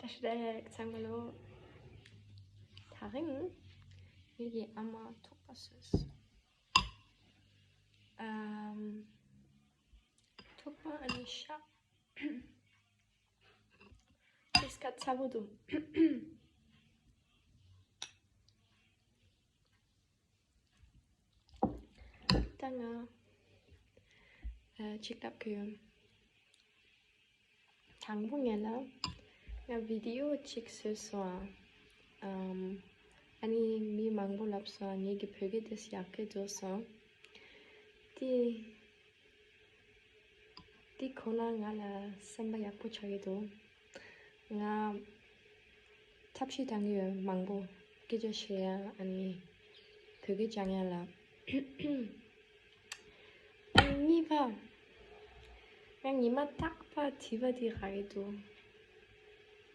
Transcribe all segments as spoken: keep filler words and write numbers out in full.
བཀྲ་ཤིས་བདེ་ལེགས་ཚང་མ་ལོ། དེ་རིང་ངེད་ཀྱི་ཨ་མ་ཐུག་པ་བཟོས། ཨམ། ཐུག་པ་ཨ་ནི་ཤ། ཏིས་ཀ་ཚ་པོ་འདུག་ད་ང་ཨ་ཅིག་ལབ་ཀྱི་ཡོད། དང་པོ་ངས་ལ་ང་བི་ཌི་ཡོ་ཅིག་བཟོས་སོང་ཨ། ཨམ། ཨ་ནི་མི་མང་པོ་ལབ་སོང་ཨ། ངེད་ཀྱི་བོད་སྐད་དེ་ཡག་གི་འདུག་སོང་། དེ་དེ་ཁོ་ན་ང་ལ་སེམས་པ་ཡག་པོ་ཆགས་ཀྱི་འདུག་ང་ཐབས་ཤེས་བཏང་གི་ཡོད། མང་པོ་སྐད་ཆ་བཤད་ཡ་ཨ་ནི་བོད་སྐད་སྦྱང་ཡ་ལ། ཨ་ནི་གཉིས་པ། ང་ཉི་མ་རྟག་པར་དྲི་བ་དེ་རག་གི་འདུག་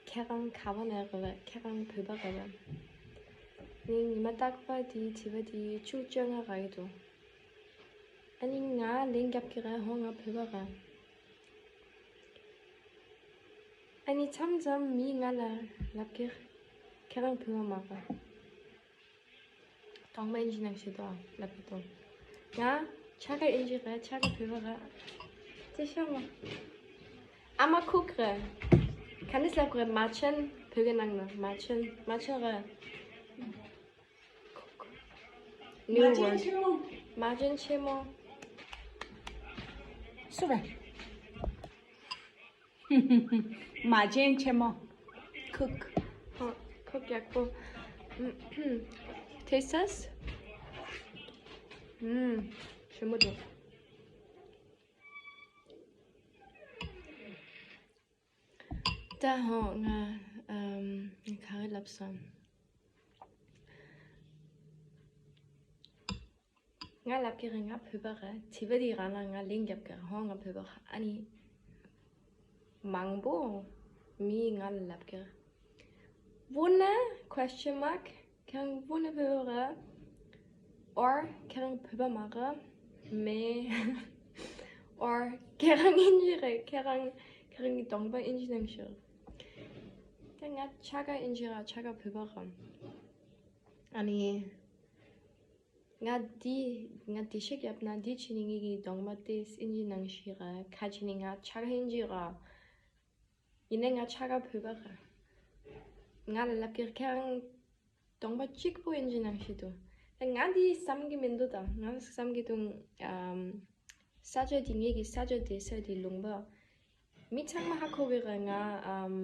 ཁྱེད་རང་ག་པ་ནས་རེད་པས། ཁྱེད་རང་བོད་པ་རེད་པས། ངས་ཉི་མ་རྟག་པར་དེའི་དྲི་བ་དེ་བཅུ་བཅོ་ལྔ་རག་གི་འདུག་ཨ་ནི་ང་ལན་རྒྱབ་ཀྱི་རེད། ཧོ་ང་བོད་པ་རེད། ཨ་ནི་མཚམས་མཚམས་མིས་ང་ལ་ལབ་ཀྱི། ཁྱེད་རང་བོད་པ་མ་རེད། གདོང་པ་ཨིན་ཇི་ནང་བཞིན་འདུག་ཨ། ལབ་ཀྱི་འདུག་ང་ཕྱེད་ཀ་ཨིན་ཇི་རེད། ཕྱེད་ཀ་བོད་པ་རེད། ཅི་ཤོད་མ། ཨ་མ་ཁུག་རེད། ག་ནས་ལབ་དགོས་རེད། མ་བྱན། བོད་སྐད་ནང་ན་མ་བྱན། མ་བྱན་རེད། ཁུག New word. མ་བྱན་ཆེན་མོ། མ་བྱན་ཆེན་མོ། སུ་རེད། མ་བྱན་ཆེན་མོ། ཁུག་ཧོ། ཁུག་ཡག་པོ། ཐེས་སས། ཨུམ། ཞིམ་པོ་འདུག་ད་ཧོ་ང་ཨམ་ག་རེ་ལབ་སོང་། ང་ལབ་ཀྱི་རེད། ང་བོད་པ་རེད། དྲི་བ་དེ་རང་ལ་ང་ལན་རྒྱབ་ཀྱི་རེད། ཧོ་ང་བོད་པ་རེད། ཨ་ནི་མང་པོ་མིས་ང་ལ་ལབ་ཀྱི་རེད། བོད་ནས་question mark ཁྱེད་རང་བོད་ནས་བོད་པ་རེད། or ཁྱེད་རང་བོད་པ་མ་རེད། མེད། or ཁྱེད་རང་ཨིན་ཇི་རེད། ཁྱེད་རང་ཁྱེད་རང་གི་གདོང་པ་ཨིན་ཇི་ནང་བཞིན་རེད། ད་ང་ཕྱེད་ཀ་ཨིན་ཇི་རེད། ཕྱེད་ཀ་བོད་པ་རེད། ཨ་ནི། ང་འདི་ང་འདི་ཤེས་རྒྱབ་ན་འདི་ཕྱི་ནས་ངེད་ཀྱི་གདོང་པ་དེ་ཨིན་ཇི་ནང་བཞིན་རེད། ཁ་ཕྱི་ནས་ང་ཕྱེད་ཀ་ཨིན་ཇི་རེད། ཡིན་ནའི་ང་ཕྱེད་ཀ་བོད་པ་རེད། ང་ལ་ལབ་ཀྱི་ཁྱེད་རང་གདོང་པ་གཅིག་པོ་ཨིན་ཇི་ནང་བཞིན་འདུག་ད་ང་འདི་བསམ་གྱི་མི་འདུག་ད་ང་བསམ་གྱི་འདུག་ཨམ། ས་ཆ་འདི་ངེད་ཀྱི་ས་ཆ་དེ་ས་དེ་ལུང་པ། མི་ཚང་མ་ཧ་གོ་གི་རེད། ང་ཨམ།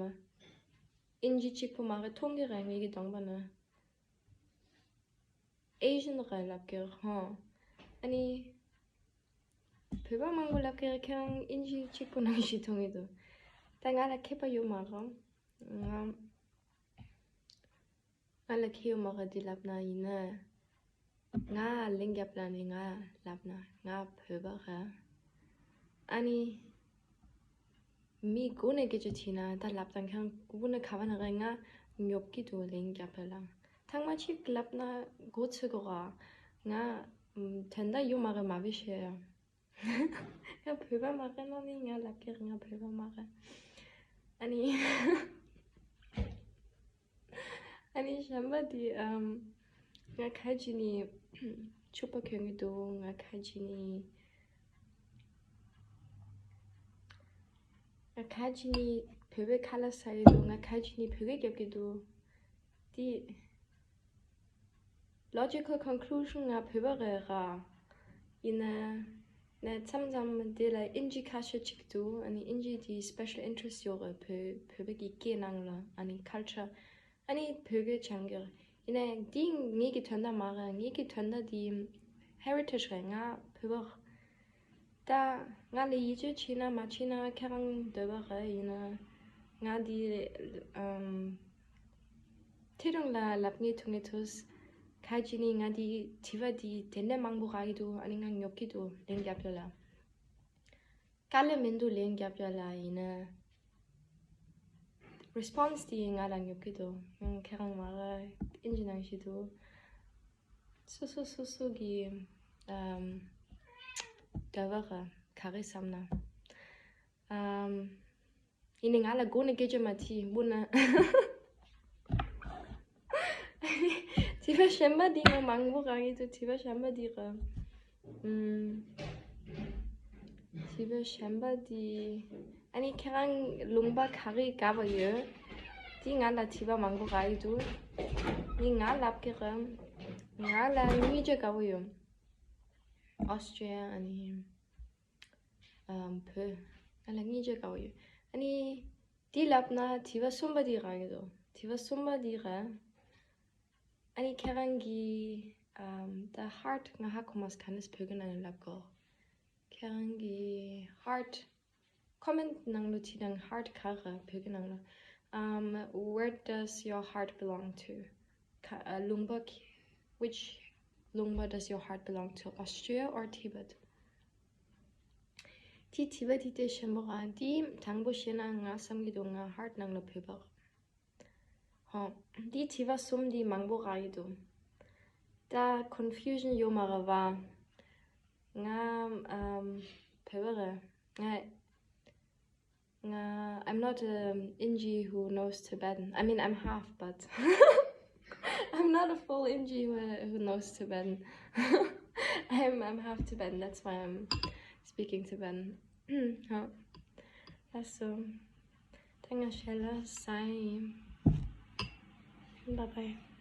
ཨིན་ཇི་གཅིག་པོ་མ་རེད། མཐོང་གི་རེད་ངེད་ཀྱི་གདོང་པ་ན། ཨེ་ཤན་རེད་ལབ་ཀྱི་རེད་ཧོ། ཨ་ནི། བོད་པ་མང་པོ་ལབ་ཀྱི་རེད། ཁྱེད་རང་ཨིན་ཇི་གཅིག་པོ་ནང་བཞིན་མཐོང་གི་འདུག་ད་ང་ལ་མཁས་པ་ཡོད་མ་རེད། ང་ང་ལ་མཁས་ཡོད་མ་རེད་འདི་ལབ་ན་ཡིན་ན། ང་ལན་རྒྱབ་ལ་ནི་ང་ལབ་ན་ང་བོད་པ་རེད། ཨ་ནི། མི་མགོ་ནས་སྐད་ཆ་དྲིས་ན་ད་ལབ་དང་ཁྱེད་རང་བོད་ནས་ག་པ་ནས་རེད། ང་ཉོབ་ཀྱི་འདུག་ལན་རྒྱབ་ལ། ཐེངས་མ་གཅིག་ལབ་ན་མགོ་ཚོས་གོ་ག་ང་དོན་དག་ཡོད་མ་རེད། མ་བེད་ཤེས་ཡ། ང་བོད་པ་མ་རེད་ན་ནི་ང་ལབ་ཀྱི་རེད། ང་བོད་པ་མ་རེད། ཨ་ནི། ཨ་ནི་གཞན་པ་དེ་ཨམ། ང་ཁ་ཅིག་ནི་ཕྱུ་པ་གྱོན་གྱི་འདུག་ང་ཁ་ཅིག་ནི། ང་ཁ་ཅིག་ནི་བོད་པའི་ཁ་ལག་ཟ་ཡི་འདུག་ང་ཁ་ཅིག་ནི་བོད་སྐད་རྒྱབ་ཀྱི་འདུག་དེ། Logical conclusion ང་བོད་པ་རེད་ར། ཡིན་ན། ནས་མཚམས་མཚམས་དེ་ལ་ཨིན་ཇི་ཁ་ཤས་ཅིག་འདུག་ཨ་ནི་ཨིན་ཇི་དེ་special interest ཡོད་རེད། བོད་བོད་པའི་གི་སྐད་ནང་ལ་ཨ་ནི་culture ཨ་ནི་བོད་སྐད་སྦྱང་གི་རེད། ཡིན་ན་འདི་ངེད་ཀྱི་དོན་དག་མ་རེད། ངེད་ཀྱི་དོན་དག་དེ་heritage རེད། ང་བོད་པ། ད་ང་ལ་ཡིད་ཆེས་བྱེད་ན་མ་བྱེད་ན་ཁྱེད་རང་འདོད་པ་རེད། ཡིན་ན་ང་འདི་ཨམ། ཐེ་རང་ལ་ལབ་ངེས་ཐུག་ངེས་ཐུག་ཁ་ཅིག་ནི་ང་འདི་དྲི་བ་འདི་དེ་འདྲ་མང་པོ་རག་གི་འདུག་ཨ་ནི་ང་ཉོབ་ཀྱི་འདུག་ལན་རྒྱབ་ཡོད་ལ། དཀའ་ལས་མི་འདུག་ལན་རྒྱབ་ཡོད་ལ། ཡིན་ན་response འདི་ང་ལ་ཉོབ་ཀྱི་འདུག་ཁྱེད་རང་མ་རེད། ཨིན་ཇི་ནང་བཞིན་འདུག་སོ་སོ་སོ་སོ་གི་ཨམ། འདོད་པ་ག་ག་རེ་བསམ་ན་ཨམ། ཡིན་ནའི་ང་ལ་མགོ་ནས་སྐད་ཆ་མ་དྲིས་འབུ་ན། དྲི་བ་གཞན་པ་འདི་ང་མང་པོ་ག་གི་འདུག་དྲི་བ་གཞན་པ་འདི་ག་ཨུམ། དྲི་བ་གཞན་པ་འདི། ཨ་ནི་ཁྱེད་རང་ལུང་པ་ག་རེ་དགའ་བ་ཡོད། འདི་ང་ལ་དྲི་བ་མང་པོ་ག་གི་འདུག་ནི་ང་ལབ་ཀྱི་ག་ང་ལ་གཉིས་ཆ་དགའ་བ་ཡོད། Austria ཨ་ནི། ཨམ། བོད། ང་ལ་གཉིས་ཆ་དགའ་བོ་ཡོད། ཨ་ནི། འདི་ལབ་ན་དྲི་བ་གསུམ་པ་འདི་རག་གི་འདུག་དྲི་བ་གསུམ་པ་འདི་ར། ཨ་ནི་ཁྱེད་རང་གི་ཨམ། ད་heart ང་ཧ་གོ་མ་སོང་ག་འདྲས་བོད་སྐད་ནང་ལ་ལབ་དགོས། ཁྱེད་རང་གི་heart comment ནང་ལོ་བྲིས་དང་heart ག་ག་བོད་སྐད་ནང་ལོ། ཨམ། Where does your heart belong to? ག་ཨ། ལུང་པ་ག which ལུང་པ does your heart belong to? Austria or Tibet? དེ་དྲི་བ་དེ་དེ་ཞིམ་པོ་ག་དེ་དྲང་པོ་བཤད་ན་ང་བསམ་གྱི་འདུག་ང་heart ནང་ལ་བོད་པ། ཧོ། དེ་དྲི་བ་གསུམ་དེ་མང་པོ་ག་ཡི་འདུག་ད་confusion ཡོད་མ་རེད་བ། ང་ཨམ། བོད་པ་རེད། ང་ང་I'm not a Inji who knows Tibetan. I mean, I'm half, but I'm not a full Inji who, who knows Tibetan. I'm I'm half Tibetan. That's why I'm speaking Tibetan. ཧོ། ལགས་སོ། ད་ང་ཞལ་ལག་ཟ་ཡིན། Bye bye.